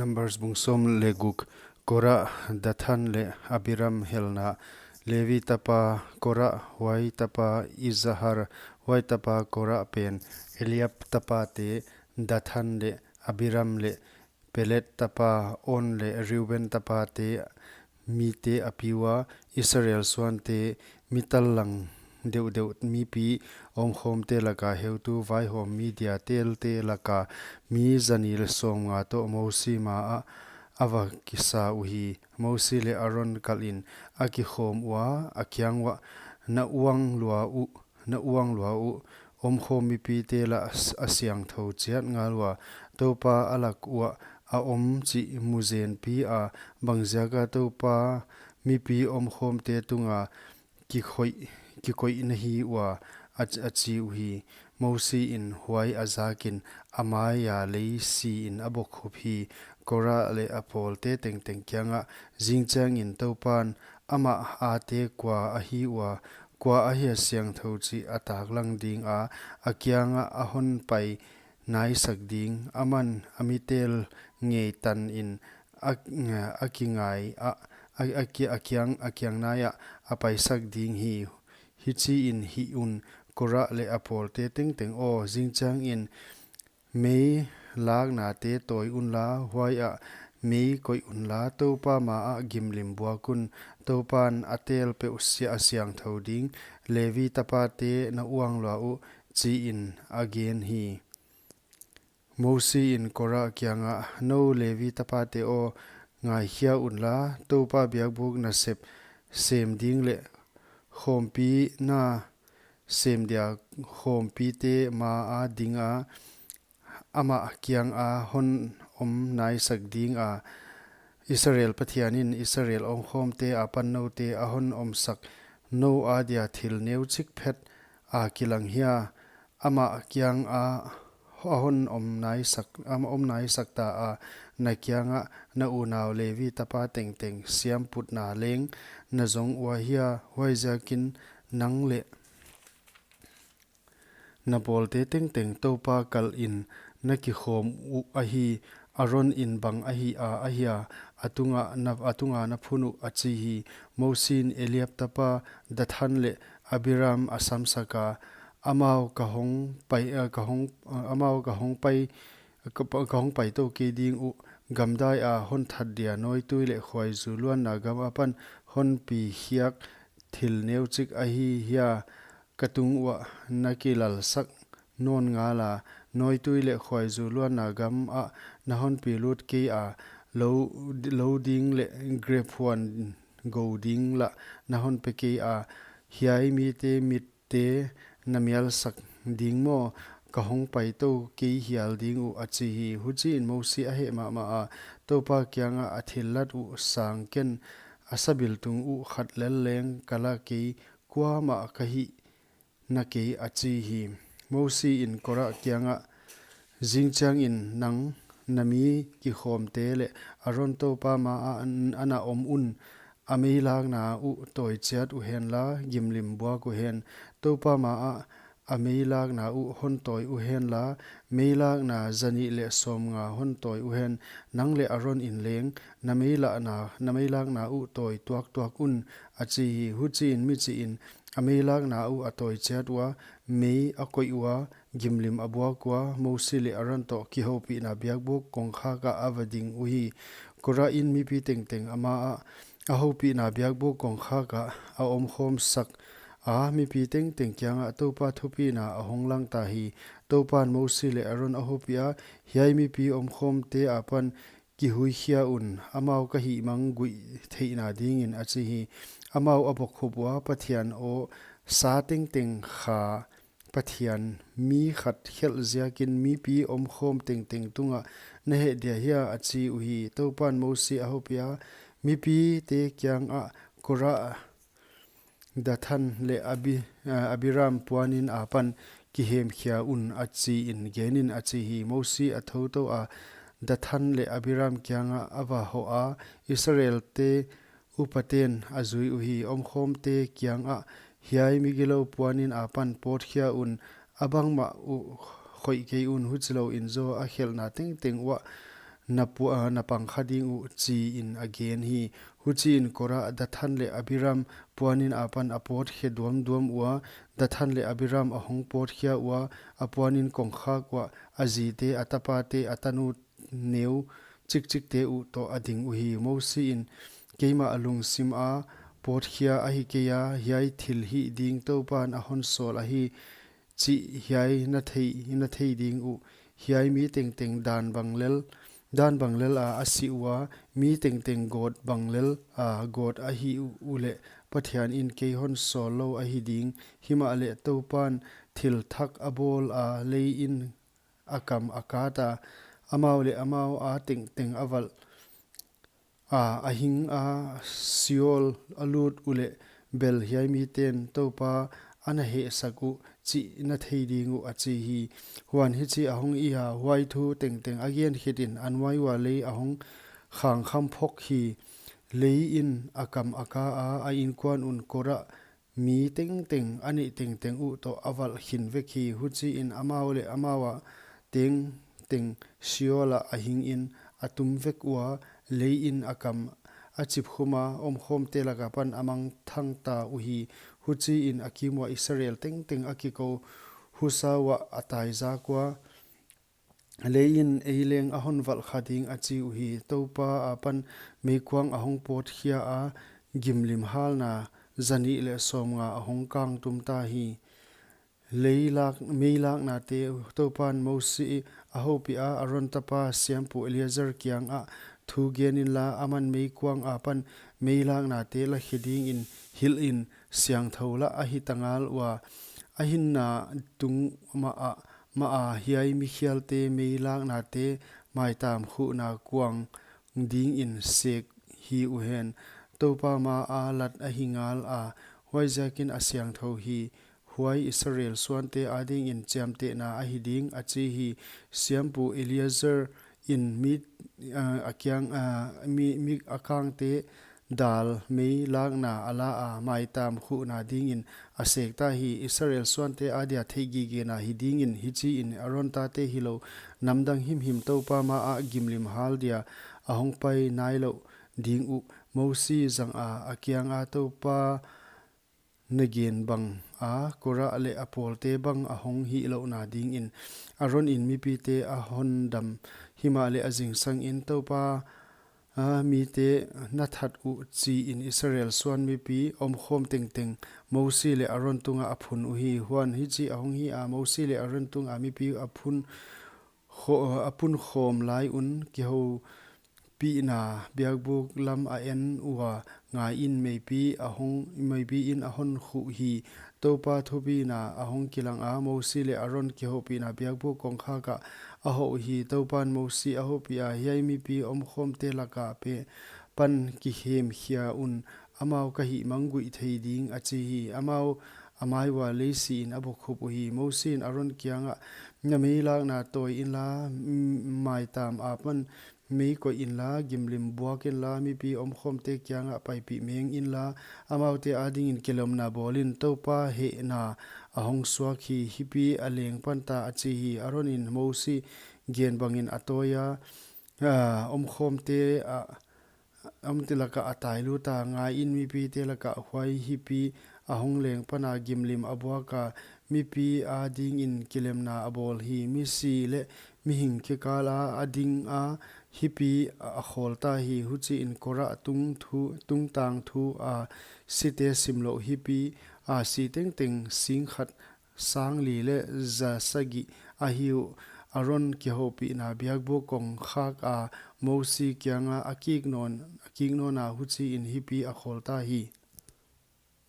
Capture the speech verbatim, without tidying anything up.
Numbers bung sawm leh guk. Korah, Dathan leh Abiram helna. Levi tapa Korah, huai tapa Izhar, huai tapa Korah pen Eliab tapate Dathan leh Abiram leh Peleth tapa On leh Reuben tapate mite a pi ua, Israel suante mi tallang deuhdeuh, mipi omkhawmte laka heutu vaihawm mi dia telte laka mi zanih leh sawmnga toh Mosi maah a va kisa uhi. Mosi leh Aron kalhin a kikhawm ua, a kiang uah, Na uang lua uh, na uang lua uh, omkhawm mipite lah a siangthou chiat ngal ua, Toupa a lak uah a om chih mu zenpi a, bangziaka Toupa mipi omkhawmte tunga kikoih, kikoih na hi ua, a, a chi uhi. Mosi in huai a zakin a maia lei siin a bokkhup hi. Korah leh a pawlte tengteng kiangah, Zingchiangin Toupan amah ate kua ahi ua, kua ahia siangthou chih a taklang dinga, a kiangah a hon pai naisak ding, aman a mi tel ngei tanin a, a kingai a, a, a ki-, a kiang, a kiang naiah a paisak ding hi. Hichiin hih un, Korah leh a pawlte tengteng aw, zingchiangin mei laknate tawi unla, huaiah mei koih unla, Toupa maah gimlim buak un, Toupan a tel peuh sia a siangthou ding, Levi tapate na uang lua uh, chiin a gen hi. Mosi in Korah kiangah, Nou Levi tapate aw, ngaikhia unla, Toupa biakbuk nasep sem ding leh khawmpi na sem dia khawmpite maa dinga, amah kianga hon om naisak dinga, Israel Pathianin Israel omkhawmte apan noute a hon omsak, nou adia thil neuchik phet a kilang hia, amah kianga a hon om naisak, a om naisak ta a, na kiangah na unau Levi tapa tengteng siamputna leng na zong ua hia, huaiziakin nang leh na pawlte tengteng Toupa kalhin na kikhawm uh ahi, Aron in bang ahi a ahia, a tunga na, a tunga na phun uh, a chi hi. Mosi in Eliab tapa Dathan leh Abiram a samsaka, amau ka hong pai, eh, ka hong, eh, amau ka hong pai, ka pa-, ka hong paitou kei ding uh, gamdai a hon that dia nawitui leh khuaizu luanna gam apan hon pi khiak thil neuchik ahi hia, ka tung uah na kilalsak nawn ngala, nawitui leh khuaizu luanna gamah na hon pi lut kei a, lou, lou ding leh grep huan gou ding lah na hon pe kei a, hiai mite mitte na mialsak ding maw, ka hong paitou kei hial ding uh, a chi hi. Huchiin Mosi a heh mahmah a, Toupa kiangah a thillat uh sang ken, a sabiltung uh khat lel leng ka la kei, kuamah ka hih na kei, a chi hi. Mosi in Korah kiangah, Zingchiangin nang, na mi kikhawmte leh Aron Toupa maah a na om un, a meilakna uh tawi chiat uhenla, gimlim buak uhen. Toupa maah a meilakna uh hon tawi uhenla, meilakna zanih leh sawmnga hon tawi uhen. Nang leh Aron in leng na meilakna, na meilakna uh tawi tuaktuak un, a chi hi. Huchiin michih in a meilakna uh a tawi chiat ua, mei a koih ua, gimlim a buak ua, Mosi leh Aron toh kihoupihna biakbuk kongkhak ah a va ding uhi. Korah in mipi tengteng a maah a houpihna biakbuk kongkhak ah a omkhawmsak a, mipi tengteng kiangah Toupa thupina a hong langta hi. Toupan Mosi leh Aron a houpih a, Hiai mipi omkhawmte apan kihuikhia un, amau ka hihmang guih theihna dingin, a chi hi. Amau a bokkhup ua, Pathian aw, sa tengteng kha Pathian, mi khat khelh ziakin mipi omkhawm tengteng tungah na heh dia hia, a chi uhi. Toupan Mosi a houpih a, Mipite kiangah, Korah, Dathan leh Abi-, eh, Abiram puanin apan kihemkhia un, a chiin genin, a chi hi. Mosi a thoutou a, Dathan leh Abiram kiangah a va hoh a, Israelte upaten a zui uhi. Omkhawmte kiangah, Hiai migilou puanin apan pawtkhia un, a bangmah uh khoih kei un, huchilouin zaw a khelhna tengteng uah na, pu, ah, na pang kha ding uh, chiin a gen hi. Huchiin Korah, Dathan leh Abiram puanin apan a pawtkhe duamduam ua, Dathan leh Abiram a hong pawtkhia ua, a puanin kongkhak uah a zite, a tapate, a tanu neu chikchikte uh toh a ding uhi. Mosi in, Keimah a lungsim a pawtkhia ahi kei a, hiai thil hih ding Toupan a hon sawl ahi chih hiai na thei, na thei ding uh. Hiai mi tengteng dan bang lel, dan bang lel a a si ua, mi tengteng gawt bang lel a gawt a hih uh, uleh Pathian in kei hon sawl lou ahi ding. Himahleh Toupan thil thak a bawl a, leiin a kam a kat a, amau leh amau a tengteng a valh a, a hing a, Sheol a lut uleh bel hiai miten Toupa a na hehsak uh chih na thei ding uh, a chi hi. Huan hichi a hong hih a, huai thu tengteng a gen khitin a nuai ua lei a hong khangkham phok hi. Leiin a kam a ka a, a inkuan un Korah mi tengteng, a neih tengteng uh toh a valh khin vek hi. Huchiin amau leh amau a tengteng Sheol ah a hingin a tum vek ua, leiin a kam a chipkhum a, omkhawmte laka pan a mangthang ta uhi. Huchiin a kim ua Israel tengteng a kikou husa uah a taizak ua, Leiin ei leng a hon valh kha ding, a chi uhi. Toupa apan meikuang a hong pawtkhia a, gimlim halna zanih leh sawmnga a hong kang tum ta hi. Leilak, meilaknate, Toupan Mosi a houpih a, Aron tapa siampu Eleazar kiangah thu gen inla, aman meikuang apan meilaknate lakhe dingin hilhin, siangthou lah ahi ta ngal ua. A hinna tung mah ah, mah a hiai mikhialte meilaknate maitam khuhna kuang dingin sek hi uhen. Toupa ma a lat ahi ngal a, huaiziakin a siangthou hi. Huai Israel suante adingin chiamtehna ahi ding, a chi hi. Siampu Eleazar in mi, ah, a kiang, ah, mi, mi a kangte dal meilakna a la a, maitam khuhna dingin a sek ta hi. Israel suante adia theihgigena hi dingin, hichiin Aron tate hilou namdang himhim Toupa ma ah gimlim hal dia a hong pai nailouh ding uh. Mosi zang a, a kianga Toupa na gen bang a, Korah leh a pawlte bang a hong hihlouhna dingin Aron in mipite a hon dam, himahleh a zingsangin Toupa a mite na that uh, chiin Israel suan mipi omkhawm tengteng Mosi leh Aron tunga a phun uhi. Huan hichi a hong hi a, Mosi leh Aron tunga mipi a phun kho-, a pun khawm lai un, kihoupihna biakbuk lam a en ua, ngaiin meipi a hong, meipi in a hon khuh hi. Toupa thupina a hong kilang a, Mosi leh Aron kihoupihna biakbuk kongkhak ah a hoh hi. Toupan Mosi a houpih a, hiai mipi omkhawmte laka pe pan kihemkhia un, amau ka hihmang guih thei ding, a chi hi. Amau a mai ua lei siin a bokkhup uhi. Mosi in Aron kiangah, na meilakna tawi inla, m-, maitam apan mei koih inla, gimlim buak inla, mipi omkhawmte kiangah paipih meng inla, amaute adingin kilawmna bawlin, Toupa hehna a hong suak hi. Hipi a leng pan ta, a chi hi. Aron in Mosi gen bangin a tawi a, a, omkhawmte a, omte laka a tailut a, ngaiin mipite laka huai hipi a hong leng pan a, gimlim a buak a, mipi adingin kilemna a bawl hi. Misi leh mihing kikal a a ding a, hipi a khawl ta hi. Huchiin Korah tungthu, tungtang thu a site simlouh hipi a si tengteng sing khat sang li leh za sagih ahi uh. Aron kihoupihna biakbuk kongkhak a Mosi kianga a kik nawn, a kik nawn a, huchiin hipi a khawl ta hi.